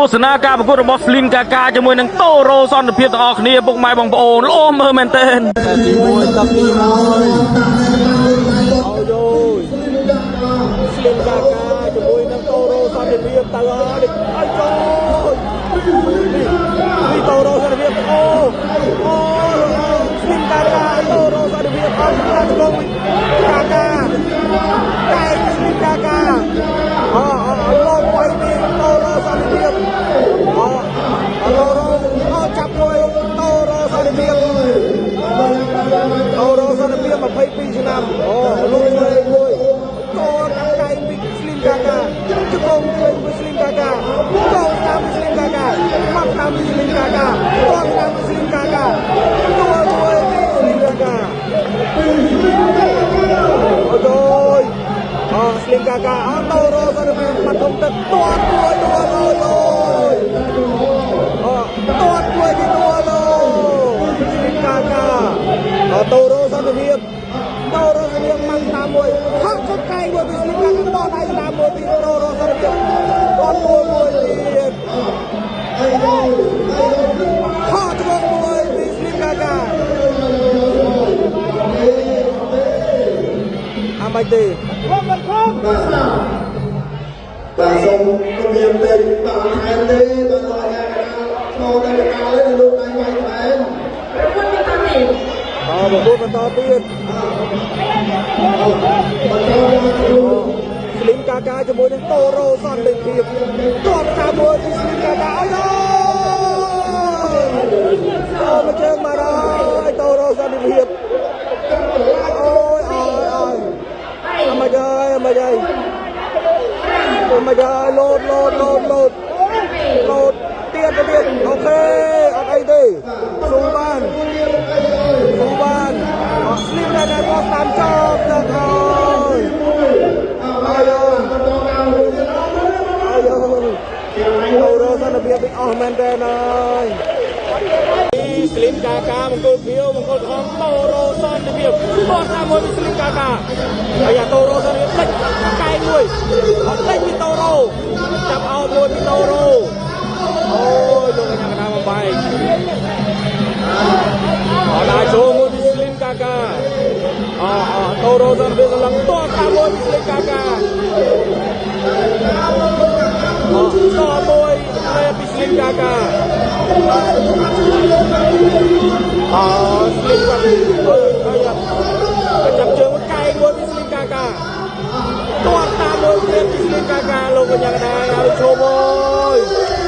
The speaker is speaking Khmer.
ស្សនាការប្រកួតរបស់ Slim កាកាជាមួយនឹងតូរ៉ូសន្តិភាពទាំងអស់គ្នាពុកម៉ែបងប្អូនល្អមើលមែនទែន ទី1ទឹកទី1 អូយយស្លីមកាកាជាមួយនឹងតូរ៉ូសន្តិភាពទៅហើយអើយចូលនេះតូរ៉ូសន្តិភាពអូអូស្លីមកាកាតូរ៉ូសន្តិភាពអត់ស្គាល់ឆ្លងកាកាកែស្លីមកាកាអូអូលោកໄວពីតូរ៉ូសន្តិភាពអូតូរ៉ូអូចាប់មួយតូរ៉ូសន្តិភាព អូរ៉ូសន្តិភាព22ឆ្នាំអូលោកឆ្វេងមួយកកាកែងពីស្លីមកាកាជង្គង់ជើងពីស្លីមកាកាកងតាមពីស្លីមកាកាមាត់តាមពីស្លីមកាកាតងតាមពីស្លីមកាកាទួមួយពីស្លីមកាកាអូយអូស្លីមកាកាអត់តរ៉ូសន្តិភាពបាត់ធំទឹកតួទួតួអូយអូតួទួពីតួលោស្លីមកាកា អតូរ៉ូសន្តិភាពតូរ៉ូសន្តិភាពម៉ាំងតាមមួយហក់ជុតកែងមួយពីស្លីបកាកាបោះដៃតាមមួយពីតូរ៉ូសន្តិភាពបោះមួយមួយទៀតហក់ត្បូងមួយពីស្លីបកាកាអាមិនទេ បាទសូមគម្រាមតិចបាទថែមទេបាទតើយ៉ាងណាឈរនៅកណ្ដាលទេលោកដៃវាយថែម ប្រកួតបន្តទៀត អបគួតបន្តទៀត បន្តមកគ្រូ ស្លីមកាកាជាមួយនឹងតូរ៉ូសន្តិភាពទាត់តាមមួយពីស្លីមកាកាអើយអូមកជើងមកហើយតូរ៉ូសន្តិភាពអូយអូយអូយអមកហើយអមកហើយអមកហើយលោតលោតលោតលោតលោតទៀតទៅទៀតអូខេអត់អីទេស៊ូបានស៊ូបានអត់ស្លីមដែរតែបោះតាមចប់ទៅហើយ អាយ បន្តមកមួយទៀត អាយអូរ៉ូសន្តិភាពពីអស់មែនតើហើយស្លីមកាកាមង្គលខៀវមង្គលក្រហមតូរ៉ូសន្តិភាពបោះតាមមួយពីស្លីមកាកាអាយ៉ាតូរ៉ូសន្តិភាពលិចកែងមួយអត់លិចពីតូរ៉ូចាប់អោមួយពីតូរ៉ូអូយលោកកញ្ញាកណាបំបែកអត់ដែរចូលមួយពីស្លីមកាកាអអតូរ៉ូសន្តិភាពសម្លឹងតតាមមួយពីស្លីមកាកា អតមួយតែពីស្លីមកាកាអស្លីមកាកាចាប់ជើងកែងមួយពីស្លីមកាកាទាត់តាមមួយព្រាបពីស្លីមកាកាលោកកញ្ញាកណាឲ្យឈប់អើយ